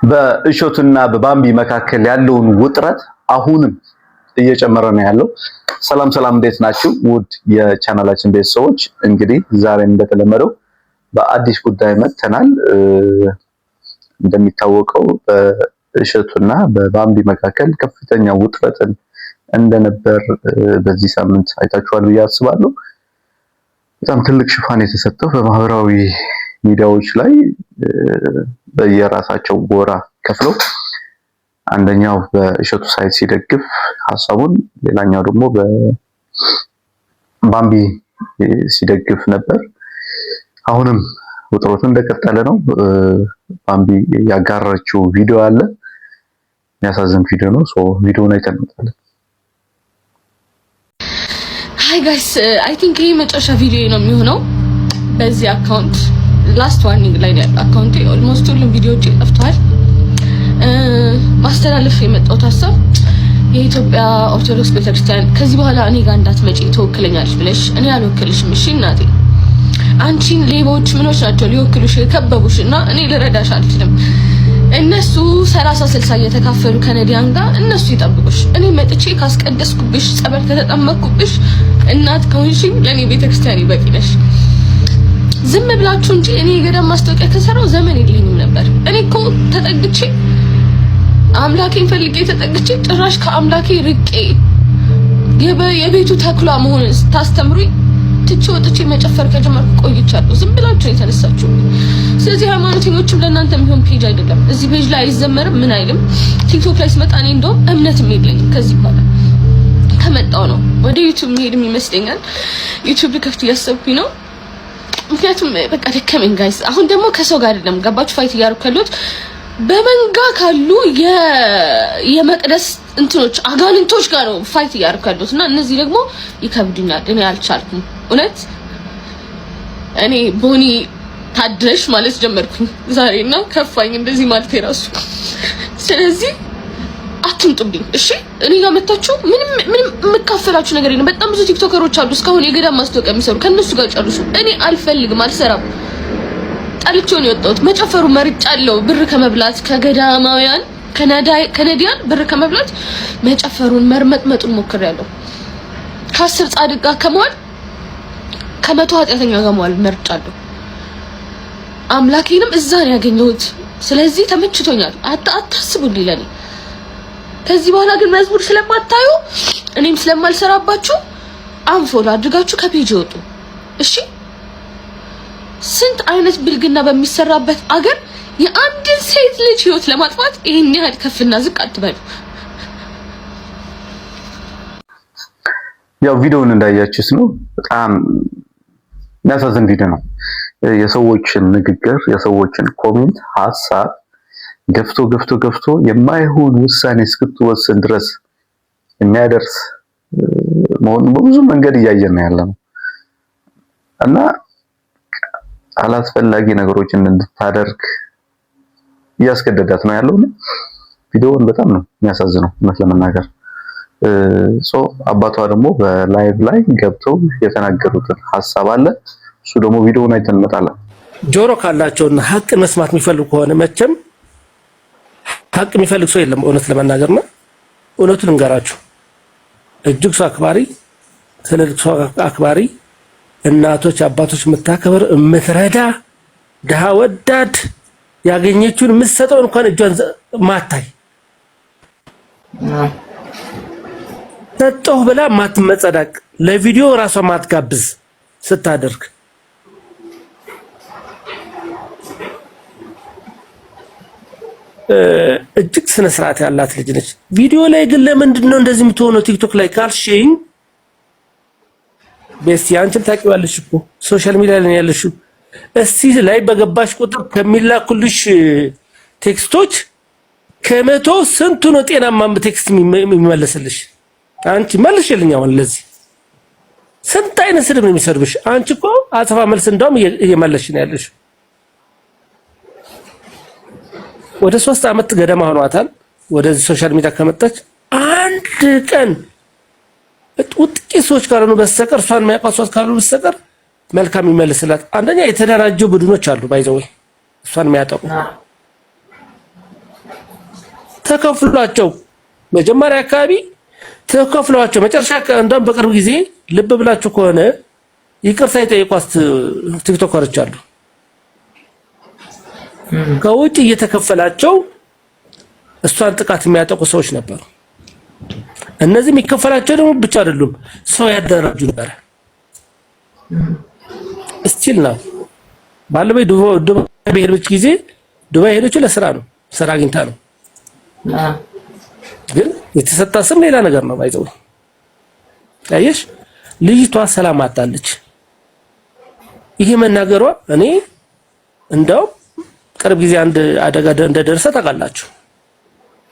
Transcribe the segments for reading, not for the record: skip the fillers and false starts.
በእሸቱና በባምቢ መካከል ያለውን ውጥረት አሁንም እየጨመረ ነው ያለው። ሰላም ሰላም፣ እንዴት ናችሁ ውድ የቻናላችን ቤተሰቦች? እንግዲህ ዛሬም እንደተለመደው በአዲስ ጉዳይ መጥተናል። እንደሚታወቀው በእሸቱና በባምቢ መካከል ከፍተኛ ውጥረትን እንደነበር በዚህ ሳምንት አይታችኋል ብዬ አስባለሁ። በጣም ትልቅ ሽፋን የተሰጠው በማህበራዊ ሚዲያዎች ላይ በየራሳቸው ጎራ ከፍለው አንደኛው በእሸቱ side ሲደግፍ ሀሳቡን፣ ሌላኛው ደግሞ በባምቢ ሲደግፍ ነበር። አሁንም ውጥረቱ እንደቀጠለ ነው። ባምቢ ያጋራችው ቪዲዮ አለ። የሚያሳዝን ቪዲዮ ነው። So ቪዲዮውን አይተን እንመጣለን። Hi guys, I think ይሄ መጨረሻ ቪዲዮ ነው የሚሆነው በዚህ account። Last warning ላይ ነው ያለው account ኤ። Almost ሁሉም ቪዲዮዎች ጠፍተዋል። ማስተላለፍ የመጣሁት ሀሳብ የኢትዮጵያ ኦርቶዶክስ ቤተክርስቲያን ከዚህ በኋላ እኔ ጋር እንዳትመጪ፣ ትወክለኛለች ብለሽ እኔ አልወክልሽም። እሺ እናቴ፣ አንቺን ሌቦች ምኖች ናቸው ሊወክሉሽ የከበቡሽ እና እኔ ልረዳሽ አልችልም። እነሱ 30 60 እየተካፈሉ ከነዲያን ጋር እነሱ ይጠብቁሽ። እኔ መጥቼ ካስቀደስኩብሽ፣ ጸበል ከተጠመቅኩብሽ፣ እናት ከሆንሽኝ ለእኔ ቤተክርስቲያን ይበቂ ነሽ። ዝም ብላችሁ እንጂ እኔ የገዳም ማስታወቂያ ከሰራው ዘመን የለኝም ነበር። እኔ እኮ ተጠግቼ አምላኬን ፈልጌ ተጠግቼ ጭራሽ ከአምላኬ ርቄ የቤቱ ተኩላ መሆንን ስታስተምሩኝ ትቼ ወጥቼ መጨፈር ከጀመርኩ ቆይቻለሁ። ዝም ብላችሁ የተነሳችሁ። ስለዚህ ሃይማኖተኞችም ለእናንተ የሚሆን page አይደለም። እዚህ page ላይ አይዘመርም፣ ምን አይልም። ቲክቶክ ላይ ስመጣ እኔ እንደውም እምነትም የለኝም። ከዚህ በኋላ ከመጣው ነው ወደ ዩቲዩብ መሄድም ይመስለኛል። ዩቲዩብ ልከፍት እያሰብኩኝ ነው። ምክንያቱም በቃ ደከመኝ guys። አሁን ደግሞ ከሰው ጋር አይደለም፣ ገባችሁ? Fight እያደረኩ ያለሁት በመንጋ ካሉ የመቅደስ እንትኖች አጋንንቶች ጋር ነው fight እያደረኩ ያለሁት እና እነዚህ ደግሞ ይከብዱኛል። እኔ አልቻልኩም። እውነት እኔ ቦኒ ታድለሽ ማለት ጀመርኩኝ ዛሬ እና ከፋኝ እንደዚህ ማለት የራሱ። ስለዚህ አትምጡብኝ፣ እሺ? እኔ ጋር መታችሁ ምንም ምንም የምካፈላችሁ ነገር የለም። በጣም ብዙ ቲክቶከሮች አሉ እስካሁን የገዳም ማስታወቂያ የሚሰሩ፣ ከእነሱ ጋር ጨርሱ። እኔ አልፈልግም፣ አልሰራም። ጠልቼው ነው የወጣሁት። መጨፈሩ መርጫለሁ። ብር ከመብላት ከገዳማውያን ከነዲያን ብር ከመብላት መጨፈሩን መርመጥመጡን ሞክሬያለሁ። ከ10 ጻድቅ ጋር ከመዋል ከ100 ኃጢአተኛ ጋር መዋል መርጫለሁ። አምላኬንም እዛ ነው ያገኘሁት። ስለዚህ ተመችቶኛል። አታስቡልኝ ለኔ። ከዚህ በኋላ ግን መዝሙር ስለማታዩ እኔም ስለማልሰራባችሁ unfollow አድርጋችሁ ከ page ይወጡ። እሺ፣ ስንት አይነት ብልግና በሚሰራበት አገር የአንድን ሴት ልጅ ህይወት ለማጥፋት ይህን ያህል ከፍና ዝቅ አትበሉ። ያው ቪዲዮውን እንዳያችሁት ነው። በጣም የሚያሳዝን ቪዲዮ ነው። የሰዎችን ንግግር፣ የሰዎችን comment፣ ሀሳብ ገፍቶ ገፍቶ ገፍቶ የማይሆን ውሳኔ እስክትወስን ድረስ የሚያደርስ መሆኑን በብዙ መንገድ እያየን ነው ያለነው እና አላስፈላጊ ነገሮችን እንድታደርግ እያስገደዳት ነው ያለው። ቪዲዮውን በጣም ነው የሚያሳዝነው እውነት ለመናገር። So አባቷ ደግሞ በ live ላይ ገብተው የተናገሩትን ሀሳብ አለ። እሱ ደግሞ ቪዲዮውን አይተን እንመጣለን። ጆሮ ካላቸውና ሀቅን መስማት የሚፈልጉ ከሆነ፣ መቼም ሀቅ የሚፈልግ ሰው የለም። እውነት ለመናገር ነው። እውነቱን እንገራችሁ። እጅግ ሰው አክባሪ፣ ትልልቅ ሰው አክባሪ፣ እናቶች አባቶች የምታከብር፣ የምትረዳ፣ ድሃ ወዳድ፣ ያገኘችውን የምትሰጠውን እንኳን እጇን ማታይ፣ ሰጠሁ ብላ ማትመጸዳቅ፣ ለቪዲዮ ራሷ ማትጋብዝ ስታደርግ እጅግ ስነ ስርዓት ያላት ልጅ ነች። ቪዲዮ ላይ ግን ለምንድን ነው እንደዚህ የምትሆነው ቲክቶክ ላይ ካልሽኝ፣ Bestie አንቺም ታውቂዋለሽ እኮ፣ social media ላይ ያለሽው። እስቲ ላይ በገባሽ ቁጥር ከሚላኩልሽ text ኦች ከ100 ስንቱ ነው ጤናማ text የሚመለስልሽ? አንቺ መልሽልኝ። አሁን ለዚህ ስንት አይነት ስድብ ነው የሚሰድብሽ? አንቺ እኮ አጸፋ መልስ እንደውም እየመለስሽ ነው ያለሽ። ወደ 3 ዓመት ገደማ ሆኗታል ወደዚህ social media ከመጣች። አንድ ቀን ጥቂት ሰዎች ካልሆኑ በስተቀር፣ እሷን የሚያውቋት ሰዎች ካልሆኑ በስተቀር መልካም ይመልስላት። አንደኛ የተደራጁ ቡድኖች አሉ by the way እሷን የሚያጠቁ። ተከፍሏቸው መጀመሪያ አካባቢ ተከፍሏቸው መጨረሻ እንደውም በቅርብ ጊዜ ልብ ብላችሁ ከሆነ ይቅርታ የጠየቋት ቲክቶከሮች አሉ። ከውጭ እየተከፈላቸው እሷን ጥቃት የሚያጠቁ ሰዎች ነበሩ። እነዚህ የሚከፈላቸው ደግሞ ብቻ አይደሉም፣ ሰው ያደራጁ ነበረ። Still ነው። ባለበይ ዱባይ በሄደች ጊዜ ዱባይ ሄደችው ለስራ ነው፣ ስራ አግኝታ ነው። ግን የተሰጣ ስም ሌላ ነገር ነው። ባይዘው አየሽ፣ ልጅቷ ሰላም አጣለች። ይሄ መናገሯ እኔ እንደው ቅርብ ጊዜ አንድ አደጋ እንደደረሰ ታውቃላችሁ።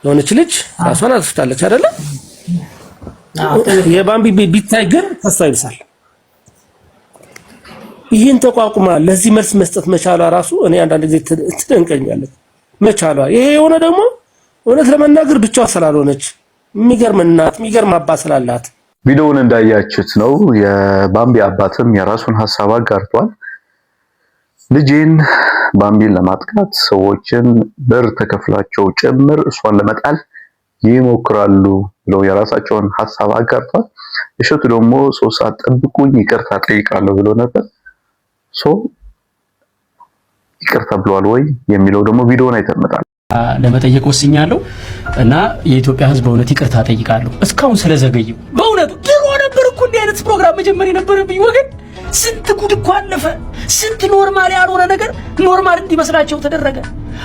የሆነች ልጅ ራሷን አጥፍታለች አይደለ? የባምቢ ቢታይ ግን ከሷ ይብሳል። ይህን ተቋቁማ ለዚህ መልስ መስጠት መቻሏ ራሱ እኔ አንዳንድ ጊዜ ትደንቀኛለች። መቻሏ ይሄ የሆነ ደግሞ እውነት ለመናገር ብቻዋ ስላልሆነች፣ የሚገርም እናት የሚገርም አባት ስላላት። ቪዲዮውን እንዳያችሁት ነው። የባምቢ አባትም የራሱን ሀሳብ አጋርቷል። ልጄን ባምቢን ለማጥቃት ሰዎችን ብር ተከፍሏቸው ጭምር እሷን ለመጣል ይሞክራሉ ብለው የራሳቸውን ሀሳብ አጋርቷል። እሸቱ ደግሞ 3 ሰዓት ጠብቁኝ ይቅርታ ጠይቃለሁ ብሎ ነበር። So ይቅርታ ብሏል ወይ የሚለው ደግሞ ቪዲዮውን አይተመጣል። ለመጠየቅ ወስኛለሁ እና የኢትዮጵያ ሕዝብ በእውነት ይቅርታ ጠይቃለሁ እስካሁን ስለዘገየው። በእውነቱ ድሮ ነበር እኮ እንዲህ አይነት ፕሮግራም መጀመር የነበረብኝ ወገን። ስንት ጉድ እኮ አለፈ። ስንት normal ያልሆነ ነገር normal እንዲመስላቸው ተደረገ።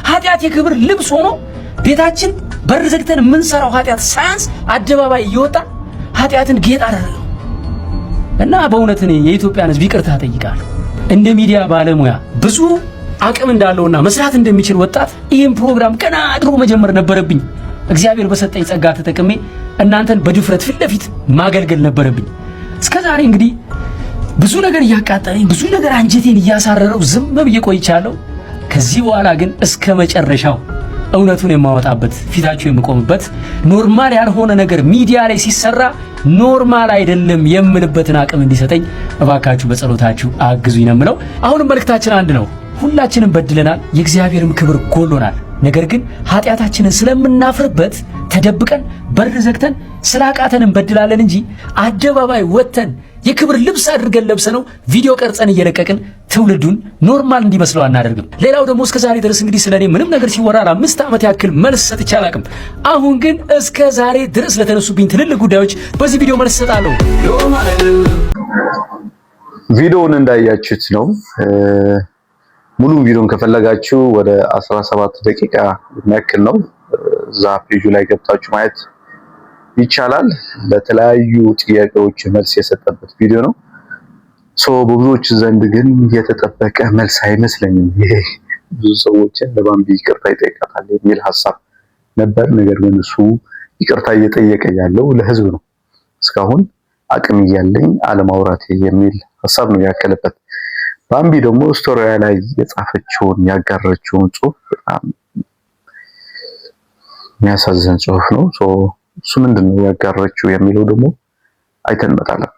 ኃጢአት የክብር ልብስ ሆኖ ቤታችን በር ዘግተን የምንሰራው ኃጢአት ሳያንስ አደባባይ እየወጣ ኃጢአትን ጌጥ አደረገው እና በእውነት እኔ የኢትዮጵያን ሕዝብ ይቅርታ ጠይቃለሁ። እንደ ሚዲያ ባለሙያ ብዙ አቅም እንዳለውና መስራት እንደሚችል ወጣት ይህን ፕሮግራም ገና ድሮ መጀመር ነበረብኝ። እግዚአብሔር በሰጠኝ ጸጋ ተጠቅሜ እናንተን በድፍረት ፊት ለፊት ማገልገል ነበረብኝ። እስከ ዛሬ እንግዲህ ብዙ ነገር እያቃጠለኝ፣ ብዙ ነገር አንጀቴን እያሳረረው ዝም ብዬ ቆይቻለሁ። ከዚህ በኋላ ግን እስከ መጨረሻው እውነቱን የማወጣበት፣ ፊታችሁ የምቆምበት፣ normal ያልሆነ ነገር ሚዲያ ላይ ሲሰራ normal አይደለም የምልበትን አቅም እንዲሰጠኝ እባካችሁ በጸሎታችሁ አግዙኝ ነው የምለው። አሁንም መልእክታችን አንድ ነው። ሁላችንም በድለናል፣ የእግዚአብሔርም ክብር ጎሎናል። ነገር ግን ኃጢአታችንን ስለምናፍርበት ተደብቀን በር ዘግተን ስላቃተን እንበድላለን እንጂ አደባባይ ወጥተን የክብር ልብስ አድርገን ለብሰነው ቪዲዮ ቀርጸን እየለቀቅን ትውልዱን normal እንዲመስለው አናደርግም። ሌላው ደግሞ እስከ ዛሬ ድረስ እንግዲህ ስለኔ ምንም ነገር ሲወራ ለ5 ዓመት ያክል መልስ ሰጥቼ አላቅም። አሁን ግን እስከ ዛሬ ድረስ ለተነሱብኝ ትልልቅ ጉዳዮች በዚህ ቪዲዮ መልስ እሰጣለሁ። ቪዲዮውን እንዳያችሁት ነው። ሙሉ ቪዲዮን ከፈለጋችሁ ወደ 17 ደቂቃ የሚያክል ነው። እዛ ፔጁ ላይ ገብታችሁ ማየት ይቻላል። ለተለያዩ ጥያቄዎች መልስ የሰጠበት ቪዲዮ ነው። So በብዙዎች ዘንድ ግን የተጠበቀ መልስ አይመስለኝም። ይሄ ብዙ ሰዎችን ለባምቢ ይቅርታ ይጠይቃታል የሚል ሀሳብ ነበር። ነገር ግን እሱ ይቅርታ እየጠየቀ ያለው ለህዝብ ነው። እስካሁን አቅም እያለኝ አለማውራቴ የሚል ሀሳብ ነው ያከለበት። ባምቢ ደግሞ story ዋ ላይ የጻፈችውን ያጋረችውን ጽሁፍ በጣም የሚያሳዝን ጽሁፍ ነው። እሱ ምንድን ነው ያጋረችው የሚለው ደግሞ አይተን እንመጣለን።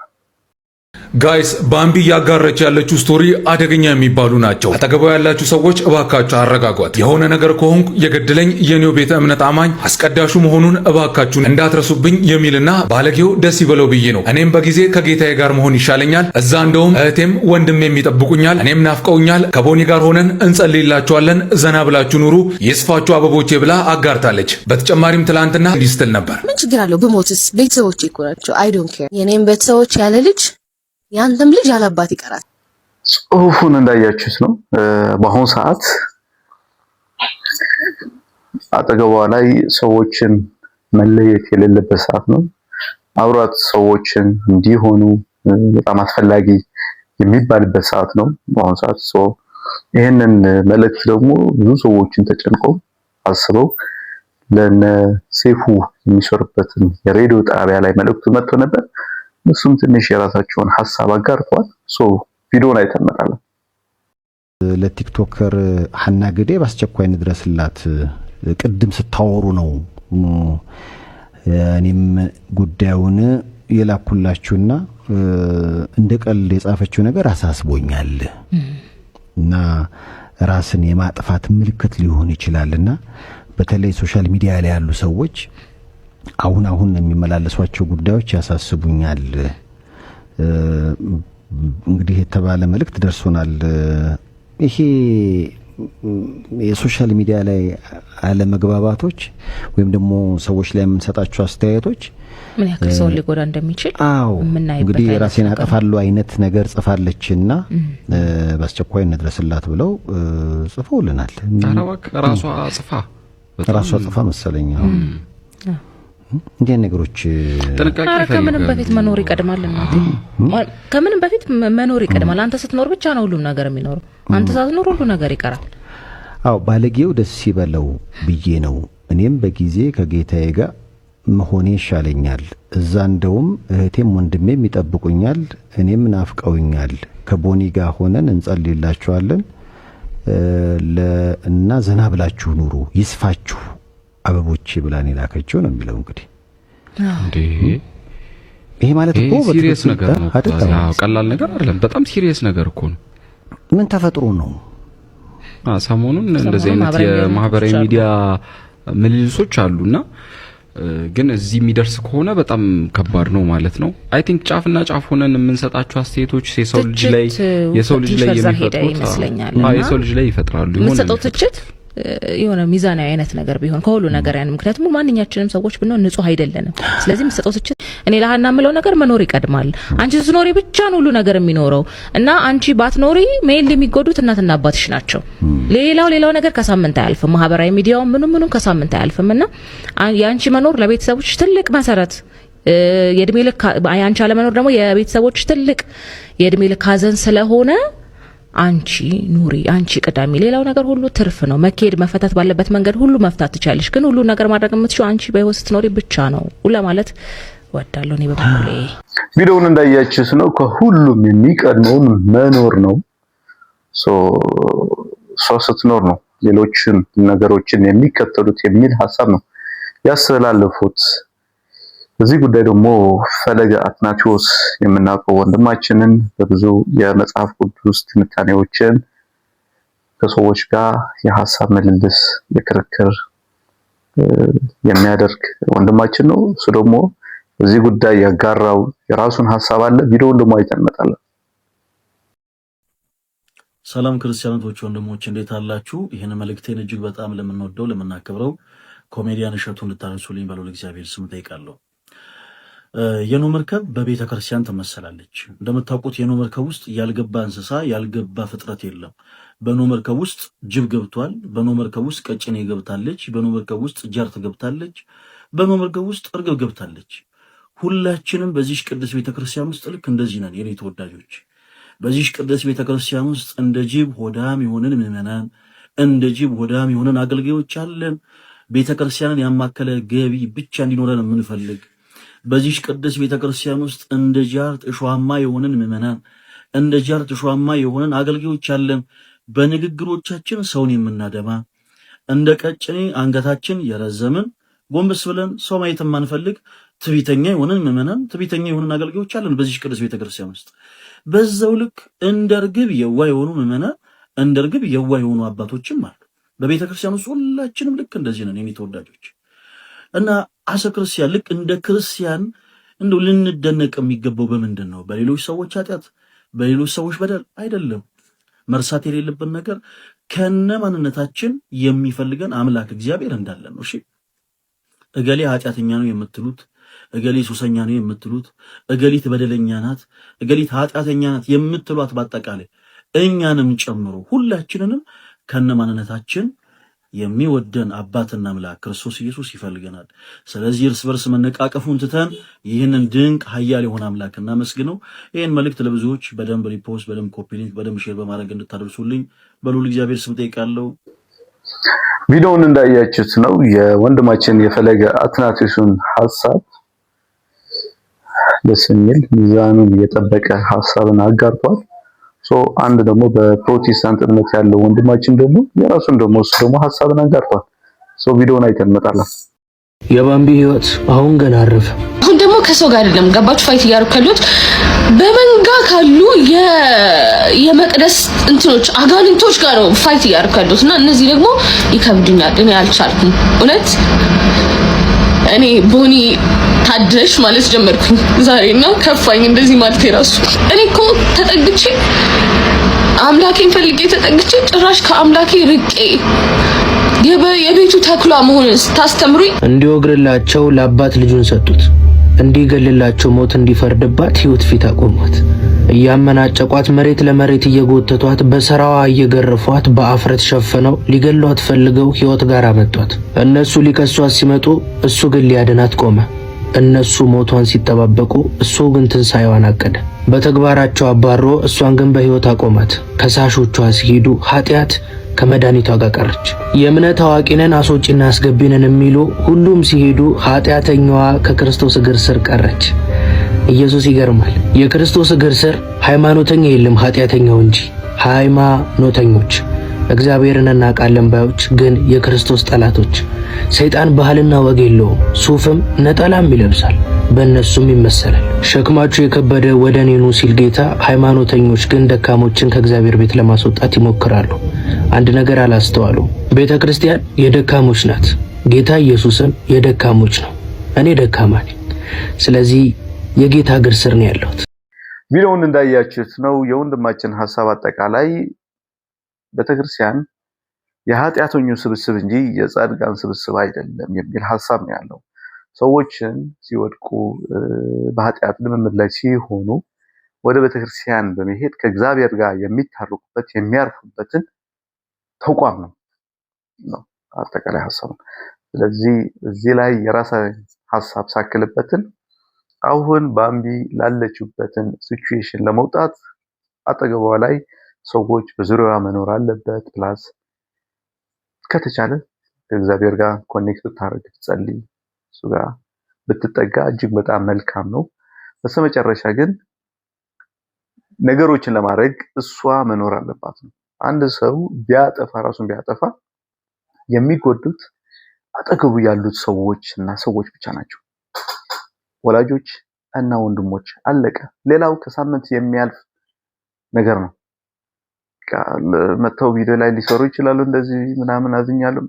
Guys፣ ባምቢ እያጋረች ያለችው story አደገኛ የሚባሉ ናቸው። አጠገቧ ያላችሁ ሰዎች እባካችሁ አረጋጓት። የሆነ ነገር ከሆንኩ የገደለኝ የኔው ቤተ እምነት አማኝ አስቀዳሹ መሆኑን እባካችሁን እንዳትረሱብኝ የሚልና ባለጌው ደስ ይበለው ብዬ ነው። እኔም በጊዜ ከጌታዬ ጋር መሆን ይሻለኛል። እዛ እንደውም እህቴም ወንድሜም ይጠብቁኛል፣ እኔም ናፍቀውኛል። ከቦኒ ጋር ሆነን እንጸልይላችኋለን። ዘና ብላችሁ ኑሩ፣ ይስፋችሁ አበቦቼ ብላ አጋርታለች። በተጨማሪም ትላንትና እንዲህ ስትል ነበር። ምን ችግር አለው ብሞትስ? ቤተሰቦቼ እኮ ናቸው። I don't care። የኔም ቤተሰቦች ያለ ልጅ ያንተም ልጅ ያለ አባት ይቀራል። ጽሁፉን እንዳያችሁት ነው። በአሁኑ ሰዓት አጠገቧ ላይ ሰዎችን መለየት የሌለበት ሰዓት ነው። አብሯት ሰዎችን እንዲሆኑ በጣም አስፈላጊ የሚባልበት ሰዓት ነው በአሁኑ ሰዓት። ይህንን መልእክት ደግሞ ብዙ ሰዎችን ተጨንቀው አስበው ለነ ሴፉ የሚሰሩበትን የሬዲዮ ጣቢያ ላይ መልእክቱ መጥቶ ነበር። እሱም ትንሽ የራሳቸውን ሀሳብ አጋርተዋል። So ቪዲዮን አይተን እንመጣለን። ለ TikToker ሀና ግዴ በአስቸኳይ እንድረስላት። ቅድም ስታወሩ ነው እኔም ጉዳዩን የላኩላችሁና እንደ ቀልድ የጻፈችው ነገር አሳስቦኛል እና ራስን የማጥፋት ምልክት ሊሆን ይችላልና በተለይ social media ላይ ያሉ ሰዎች አሁን አሁን የሚመላለሷቸው ጉዳዮች ያሳስቡኛል። እንግዲህ የተባለ መልእክት ደርሶናል። ይሄ የ social media ላይ አለመግባባቶች ወይም ደግሞ ሰዎች ላይ የምንሰጣቸው አስተያየቶች ምን ያክል ሰውን ሊጎዳ እንደሚችል አዎ የምናይበት እንግዲህ አይነት ራሴን ነገር ነው። አጠፋለሁ አይነት ነገር ጽፋለችና በአስቸኳይ እንድረስላት ብለው ጽፈውልናል። ኧረ እባክህ፣ ራሷ ጽፋ በጣም ራሷ ጽፋ መሰለኝ። አዎ። እንዲህ አይነት ነገሮች ጥንቃቄ ኧረ ከምንም ይፈልጋሉ። በፊት መኖር ይቀድማል እናቴ። ከምንም በፊት መኖር ይቀድማል። አንተ ስትኖር ብቻ ነው ሁሉም ነገር የሚኖረው። አንተ ሳትኖር ሁሉ ነገር ይቀራል። አዎ፣ ባለጌው ደስ ይበለው ብዬ ነው። እኔም በጊዜ ከጌታዬ ጋር መሆኔ ይሻለኛል። እዛ እንደውም እህቴም ወንድሜም ይጠብቁኛል፣ እኔም ናፍቀውኛል። ከቦኒ ጋር ሆነን እንጸልይላችኋለን እና ዘና ብላችሁ ኑሩ፣ ይስፋችሁ አበቦቼ ብላን የላከችው ነው የሚለው እንግዲህ። እንዴ! ይሄ ማለት ይሄ እኮ serious በትክክል ነገር ነው። አይደል? አዎ፣ ቀላል ነገር አይደለም። በጣም serious ነገር እኮ ነው። ምን ተፈጥሮ ነው? ሰሞኑን እንደዚህ አይነት ማህበራዊ ሚዲያ የማህበራዊ አሉ። ሚዲያ ምልልሶች አሉና ግን እዚህ የሚደርስ ከሆነ በጣም ከባድ ነው ማለት ነው። I think ጫፍና ጫፍ ሆነን የምንሰጣቸው አስተያየቶች የሰው ልጅ ላይ ትችት የሰው ልጅ ላይ ትንሽ ፈርዘር ሄደ የሚፈጥሩት ይመስለኛል። አዎ፣ እና የሰው ልጅ ላይ ይፈጥራሉ የሆነ የምትሰጠው የሚፈጥሩት ትችት የሆነ ሚዛናዊ አይነት ነገር ቢሆን ከሁሉ ነገር ያን፣ ምክንያቱም ማንኛችንም ሰዎች ብንሆን ንጹህ አይደለንም። ስለዚህ የምትሰጠው ትችት፣ እኔ ለሀና የምለው ነገር መኖር ይቀድማል። አንቺ ስትኖሪ ብቻ ነው ሁሉ ነገር የሚኖረው እና አንቺ ባትኖሪ main የሚጎዱት እናትና አባትሽ ናቸው። ሌላው ሌላው ነገር ከሳምንት አያልፍም። ማህበራዊ ሚዲያው ምኑ ምኑ ከሳምንት አያልፍም እና የአንቺ መኖር ለቤተሰቦች ትልቅ መሰረት፣ የእድሜ ልክ፣ የአንቺ አለመኖር ደግሞ የቤተሰቦች ትልቅ የእድሜ ልክ ሀዘን ስለሆነ አንቺ ኑሪ፣ አንቺ ቅደሚ። ሌላው ነገር ሁሉ ትርፍ ነው። መኬድ መፈታት ባለበት መንገድ ሁሉ መፍታት ትችያለሽ፣ ግን ሁሉ ነገር ማድረግ የምትችይው አንቺ በህይወት ስትኖሪ ብቻ ነው ለማለት እወዳለሁ እኔ በበኩሌ። ቪዲዮውን እንዳያችሁት ነው። ከሁሉም የሚቀድመውን መኖር ነው። So እሷ ስትኖር ነው ሌሎችን ነገሮችን የሚከተሉት የሚል ሀሳብ ነው ያስተላለፉት። በዚህ ጉዳይ ደግሞ ፈለገ አትናቴዎስ የምናውቀው ወንድማችንን በብዙ የመጽሐፍ ቅዱስ ትንታኔዎችን ከሰዎች ጋር የሀሳብ ምልልስ የክርክር የሚያደርግ ወንድማችን ነው። እሱ ደግሞ በዚህ ጉዳይ ያጋራው የራሱን ሀሳብ አለ። ቪዲዮውን ደግሞ አይተን እንመጣለን። ሰላም ክርስቲያኖች ወንድሞች፣ እንዴት አላችሁ? ይህን መልእክቴን እጅግ በጣም ለምንወደው ለምናከብረው ኮሜዲያን እሸቱ እንድታነሱልኝ በልዑል እግዚአብሔር ስም እጠይቃለሁ። የኖህ መርከብ በቤተ ክርስቲያን ትመሰላለች። እንደምታውቁት የኖህ መርከብ ውስጥ ያልገባ እንስሳ፣ ያልገባ ፍጥረት የለም። በኖህ መርከብ ውስጥ ጅብ ገብቷል። በኖህ መርከብ ውስጥ ቀጭኔ ገብታለች። በኖህ መርከብ ውስጥ ጃርት ገብታለች። በኖህ መርከብ ውስጥ እርግብ ገብታለች። ሁላችንም በዚች ቅድስት ቤተክርስቲያን ውስጥ ልክ እንደዚህ ነን የኔ ተወዳጆች። በዚች ቅድስት ቤተክርስቲያን ውስጥ እንደ ጅብ ሆዳም የሆንን ምዕመናን፣ እንደ ጅብ ሆዳም የሆንን አገልጋዮች አለን። ቤተክርስቲያንን ያማከለ ገቢ ብቻ እንዲኖረን የምንፈልግ፣ በዚች ቅድስት ቤተክርስቲያን ውስጥ እንደ ጃርት እሾሃማ የሆንን ምዕመናን፣ እንደ ጃርት እሾሃማ የሆንን አገልጋዮች አለን። በንግግሮቻችን ሰውን የምናደማ፣ እንደ ቀጭኔ አንገታችን የረዘምን፣ ጎንበስ ብለን ሰው ማየት የማንፈልግ ትዕቢተኛ የሆንን ምዕመናን፣ ትዕቢተኛ የሆንን አገልጋዮች አለን በዚች ቅድስት ቤተክርስቲያን ውስጥ። በዛው ልክ እንደ እርግብ የዋህ የሆኑ ምዕመናን፣ እንደ እርግብ የዋህ የሆኑ አባቶችም አሉ። በቤተክርስቲያን ውስጥ ሁላችንም ልክ እንደዚህ ነን የኔ ተወዳጆች። እና as a ክርስቲያን፣ ልክ እንደ ክርስቲያን እንደው ልንደነቅ የሚገባው በምንድን ነው? በሌሎች ሰዎች ኃጢአት፣ በሌሎች ሰዎች በደል አይደለም። መርሳት የሌለብን ነገር ከነ ማንነታችን የሚፈልገን አምላክ እግዚአብሔር እንዳለ ነው። እሺ፣ እገሌ ኃጢአተኛ ነው የምትሉት፣ እገሌ ሱሰኛ ነው የምትሉት፣ እገሊት በደለኛ ናት፣ እገሊት ኃጢአተኛ ናት የምትሏት በአጠቃላይ እኛንም ጨምሮ ሁላችንንም ከነ ማንነታችን የሚወደን አባትና አምላክ ክርስቶስ ኢየሱስ ይፈልገናል። ስለዚህ እርስ በርስ መነቃቀፉን ትተን ይህንን ድንቅ ኃያል የሆነ አምላክ እናመስግነው። ይህን መልእክት ለብዙዎች በደንብ repost፣ በደንብ copy link፣ በደንብ share በማድረግ እንድታደርሱልኝ በልዑል እግዚአብሔር ስም ጠይቃለሁ። ቪዲዮውን እንዳያችሁት ነው የወንድማችን የፈለገ አትናቴዎስን ሀሳብ፣ ደስ የሚል ሚዛኑን የጠበቀ ሀሳብን አጋርቷል። So አንድ ደግሞ በፕሮቴስታንት እምነት ያለው ወንድማችን ደግሞ የራሱን ደግሞ እሱ ደግሞ ሀሳብን አጋርቷል። So ቪዲዮውን አይተን እንመጣለን። የባምቢ ህይወት አሁን ገና አረፈ። አሁን ደግሞ ደግሞ ከሰው ጋር አይደለም፣ ገባችሁ? Fight እያደረኩ ያለሁት በመንጋ ካሉ የመቅደስ እንትኖች አጋንንቶች ጋር ነው fight እያደረኩ ያለሁት። እና እነዚህ ደግሞ ይከብዱኛል። እኔ አልቻልኩም። እውነት እኔ ቦኒ ታድለሽ ማለት ጀመርኩኝ ዛሬ እና ከፋኝ እንደዚህ ማለት የራሱ። እኔ እኮ ተጠግቼ፣ አምላኬን ፈልጌ ተጠግቼ፣ ጭራሽ ከአምላኬ ርቄ የቤቱ ተኩላ መሆንን ስታስተምሩኝ። እንዲወግርላቸው ለአባት ልጁን ሰጡት። እንዲገልላቸው ሞት እንዲፈርድባት ሕይወት ፊት አቆሟት። እያመናጨቋት፣ መሬት ለመሬት እየጎተቷት፣ በስራዋ እየገረፏት፣ በአፍረት ሸፍነው ሊገሏት ፈልገው ሕይወት ጋር አመጧት። እነሱ ሊከሷት ሲመጡ እሱ ግን ሊያድናት ቆመ። እነሱ ሞቷን ሲጠባበቁ እሱ ግን ትንሣኤዋን አቀደ። በተግባራቸው አባሮ እሷን ግን በሕይወት አቆማት። ከሳሾቿ ሲሄዱ ኃጢአት ከመድኃኒቷ ጋር ቀረች። የእምነት አዋቂ ነን፣ አስወጪና አስገቢ ነን የሚሉ ሁሉም ሲሄዱ ኃጢአተኛዋ ከክርስቶስ እግር ስር ቀረች። ኢየሱስ ይገርማል። የክርስቶስ እግር ስር ሃይማኖተኛ የለም፣ ኃጢአተኛው እንጂ። ሃይማኖተኞች፣ እግዚአብሔርን እናውቃለን ባዮች ግን የክርስቶስ ጠላቶች። ሰይጣን ባህልና ወግ የለውም። ሱፍም ነጠላም ይለብሳል፣ በእነሱም ይመሰላል። ሸክማችሁ የከበደ ወደ እኔ ኑ ሲል ጌታ፣ ሃይማኖተኞች ግን ደካሞችን ከእግዚአብሔር ቤት ለማስወጣት ይሞክራሉ። አንድ ነገር አላስተዋሉ። ቤተ ክርስቲያን የደካሞች ናት። ጌታ ኢየሱስም የደካሞች ነው። እኔ ደካማ ነኝ። ስለዚህ የጌታ እግር ስር ነው ያለሁት። ቪዲዮውን እንዳያችሁት ነው፣ የወንድማችን ሀሳብ አጠቃላይ ቤተክርስቲያን የኃጢአተኞች ስብስብ እንጂ የጻድቃን ስብስብ አይደለም የሚል ሀሳብ ነው ያለው። ሰዎችን ሲወድቁ፣ በኃጢአት ልምምድ ላይ ሲሆኑ ወደ ቤተክርስቲያን በመሄድ ከእግዚአብሔር ጋር የሚታረቁበት፣ የሚያርፉበትን ተቋም ነው አጠቃላይ ሀሳቡ። ስለዚህ እዚህ ላይ የራሳ ሀሳብ ሳክልበትን አሁን ባምቢ ላለችበትን situation ለመውጣት አጠገቧ ላይ ሰዎች በዙሪያዋ መኖር አለበት። Plus ከተቻለ ከእግዚአብሔር ጋር connect ብታደርግ፣ ብትጸልይ፣ እሱ ጋር ብትጠጋ እጅግ በጣም መልካም ነው። በስተመጨረሻ ግን ነገሮችን ለማድረግ እሷ መኖር አለባት ነው። አንድ ሰው ቢያጠፋ፣ ራሱን ቢያጠፋ የሚጎዱት አጠገቡ ያሉት ሰዎች እና ሰዎች ብቻ ናቸው። ወላጆች እና ወንድሞች፣ አለቀ። ሌላው ከሳምንት የሚያልፍ ነገር ነው። መጥተው ቪዲዮ ላይ ሊሰሩ ይችላሉ። እንደዚህ ምናምን አዝኛለሁ፣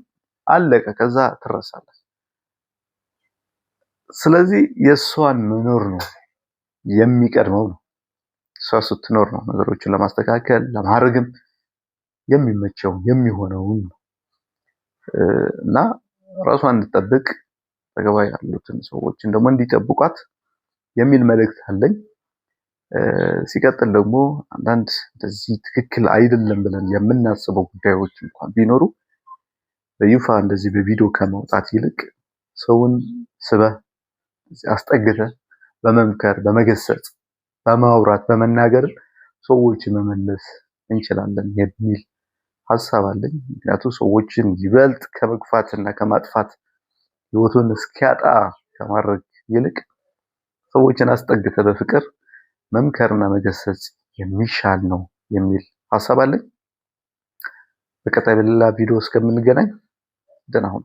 አለቀ። ከዛ ትረሳለህ። ስለዚህ የእሷን መኖር ነው የሚቀድመው ነው። እሷ ስትኖር ነው ነገሮችን ለማስተካከል፣ ለማድረግም የሚመቸው የሚሆነውን ነው። እና ራሷን እንድጠብቅ፣ አጠገቧ ያሉትን ሰዎችን ደግሞ እንዲጠብቋት የሚል መልእክት አለኝ። ሲቀጥል ደግሞ አንዳንድ እንደዚህ ትክክል አይደለም ብለን የምናስበው ጉዳዮች እንኳን ቢኖሩ በይፋ እንደዚህ በቪዲዮ ከመውጣት ይልቅ ሰውን ስበህ አስጠግተህ በመምከር፣ በመገሰጽ፣ በማውራት፣ በመናገር ሰዎችን መመለስ እንችላለን የሚል ሀሳብ አለኝ። ምክንያቱም ሰዎችን ይበልጥ ከመግፋትና ከማጥፋት፣ ህይወቱን እስኪያጣ ከማድረግ ይልቅ ሰዎችን አስጠግተህ በፍቅር መምከርና መገሰጽ የሚሻል ነው የሚል ሀሳብ አለኝ። በቀጣይ በሌላ ቪዲዮ እስከምንገናኝ ደህና ሁኑ።